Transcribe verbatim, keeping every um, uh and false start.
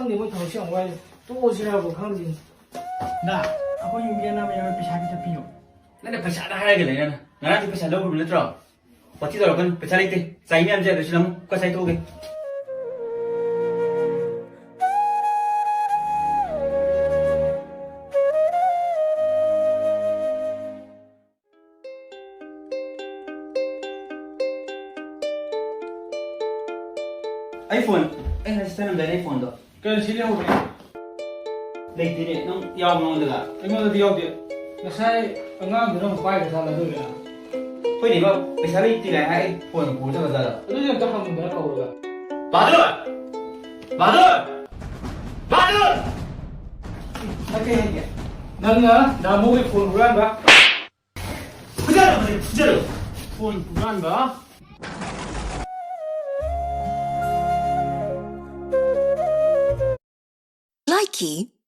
ꯈꯪꯗꯦ, ꯃꯣꯏ ꯊꯕꯛꯁꯦ ꯌꯥꯝ ꯋꯥꯏ꯫ ꯇꯣꯛꯑꯁꯤꯔꯕꯨ ꯈꯪꯗꯦ꯫ ꯅ, ꯑꯩꯈꯣꯏ ꯌꯨꯝꯒꯤ ꯑꯅꯥꯕ ꯌꯥꯎꯔꯦ, ꯄꯩꯁꯥ ꯈꯤꯇ ꯄꯤꯌꯣ꯫ ꯅꯪꯅ ꯄꯩꯁꯥꯗ ꯍꯥꯏꯔꯒ ꯂꯩꯔꯅ꯫ ꯉꯔꯥꯡꯁꯨ ꯄꯩꯁꯥ ꯂꯧꯈ꯭ꯔꯕ ꯅꯠꯇ꯭ꯔꯣ? ꯋꯥꯊꯤ ꯇꯧꯔꯛꯀꯅꯨ, ꯄꯩꯁꯥ ꯂꯩꯇꯦ꯫ ꯆꯥꯏ ꯃꯌꯥꯝꯁꯦ ꯂꯣꯏꯁꯤꯜꯂꯝꯃꯨ, ꯈꯔ ꯆꯥꯏꯊꯣꯛꯎꯒꯦ꯫ ꯑꯩ ꯐꯣꯟ, ꯑꯩ ꯉꯁꯤ ꯆꯠꯂꯝꯗꯥꯏꯗ ꯑꯩ ꯐꯣꯟꯗꯣ꯫ ꯀꯩꯅꯣ ꯁꯤ ꯂꯩꯍꯧꯕꯅꯦ? ꯂꯩꯇꯦꯅꯦ, ꯅꯪ ꯌꯥꯎꯕ꯭ꯔꯣ ꯅꯉꯣꯟꯗꯒ? ꯑꯩꯉꯣꯟꯗꯗꯤ ꯌꯥꯎꯗꯦ꯫ ꯉꯁꯥꯏ ꯑꯉꯥꯡꯗꯨꯅ ꯑꯃꯨꯛ ꯄꯥꯏꯈ꯭ꯔ ꯖꯥꯠꯂ ꯑꯗꯨꯒꯤꯔ? ꯍꯣꯏꯅꯦ ꯕꯥ, ꯄꯩꯁꯥ ꯂꯩꯇꯦ ꯀꯥꯏ ꯍꯥꯏ ꯐꯣꯟ ꯄꯨꯔ ꯆꯠꯈ꯭ꯔ ꯖꯥꯠꯂ? ꯑꯗꯨꯗꯤ ꯑꯝꯇ ꯍꯪꯉꯨꯗꯅ ꯀꯧꯔꯒ꯫ ꯕꯍꯥꯗꯨꯔ! ꯕꯍꯥꯗꯨꯔ! ꯕꯍꯥꯗꯨꯔ! ꯍꯥꯏꯒꯦ, ꯍꯥꯏꯒꯦ꯫ ꯅꯪꯅ ꯗꯥꯃꯣꯒꯤ ꯐꯣꯟ ꯍꯨꯔꯥꯟꯕ꯫ ꯐꯨꯖꯔꯕꯅꯦ, ꯐꯨꯖꯔꯕ꯫ ꯐꯣꯟ ꯍꯨꯔꯥꯟꯕ꯫ Likey